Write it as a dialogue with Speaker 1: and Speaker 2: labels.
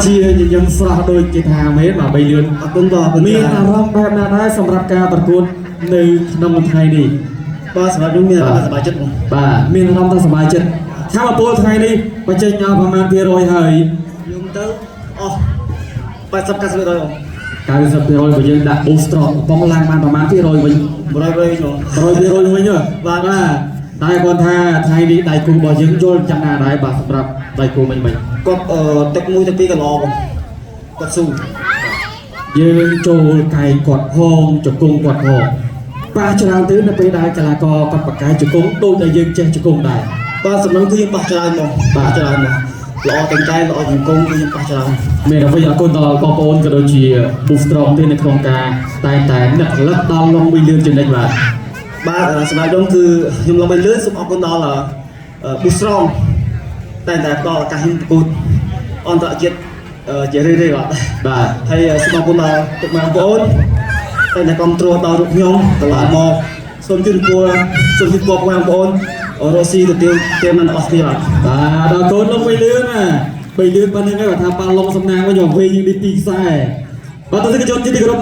Speaker 1: ជាញញឹមស្រស់ដូចគេថាមែនបាទបីលឿន
Speaker 2: អរគុណបងអរគុណ
Speaker 1: មានអារម្មណ៍បែបណាដែរសម្រាប់ការប្រកួតនៅក្នុងថ្ងៃនេះ?
Speaker 2: បាទសម្រាប់ខ្ញុំមានអារម្មណ៍សប្បាយចិត្តបង។
Speaker 1: បាទមានអារម្មណ៍ថាសប្បាយចិត្តថាមពលថ្ងៃនេះបញ្ចេញឲ្យប្រមាណ200ហើយ
Speaker 2: ខ្ញុំទៅអស់80 90%បង។
Speaker 1: 90%បើយើងដាក់ boost strong កំប៉ុងឡើងបានប្រមាណ200វិញ?
Speaker 2: 100%វិញបង។
Speaker 1: 100%វិញហ៎?
Speaker 2: បាទ។
Speaker 1: បាទតែគាត់ថាថ្ងៃនេះដៃគូរបស់យើងយល់ចាំណាដែរបាទសម្រាប់ដៃគូមិញមិញ?
Speaker 2: គាត់អឺទឹកមួយទឹកពីរក៏ល្អបងគាត់ស៊ូ
Speaker 1: យើងចូលកែងគាត់ផងជង្គង់គាត់ផងប៉ះច្រើនទៅនៅពេលដែលកីឡាករគាត់បកកែជង្គង់ដូចតែយើងចេះជង្គង់ដែរ។
Speaker 2: បាទសំណឹងគឺយើងប៉ះច្រើនបង
Speaker 1: បាទ
Speaker 2: ប៉ះច្រើនបងល្អទាំងកែងល្អជង្គង់គឺយើងប៉ះច្រើន។
Speaker 1: មានអ្វីអរគុណដល់បងប្អូនក៏ដូចជា Boost Strong ទេនៅក្នុងការតែងតែនឹកលឹកដល់លងវីលឿនជានិច្ចបាទ។
Speaker 2: បាទសម្រាប់ខ្ញុំគឺខ្ញុំលងបីលឿនសូមអរគុណដល់ប៊ូស្រងតែងតែផ្ដល់ឱកាសខ្ញុំប្រកួតអន្តរជាតិជារឿយៗបាទ។
Speaker 1: បាទ
Speaker 2: ហើយសូមអរគុណដល់ពុកម៉ែបងប្អូនតែតែគ្រប់គ្រងដល់រូបខ្ញុំកន្លងមកសូមជូនពរសូមជូនពរពុកម៉ែបងប្អូនរកស៊ីទទួលទានមិនអស់គ្នាបាទ។
Speaker 1: បាទដល់កូនលងវីលឿនណាបីលឿនប៉ុណ្្នឹងហើយបាទថាប៉ាឡុងសំណាងវិញមកវិញនេះពីរខ្សែបាទទស្សនិកជនជាទីគោរព។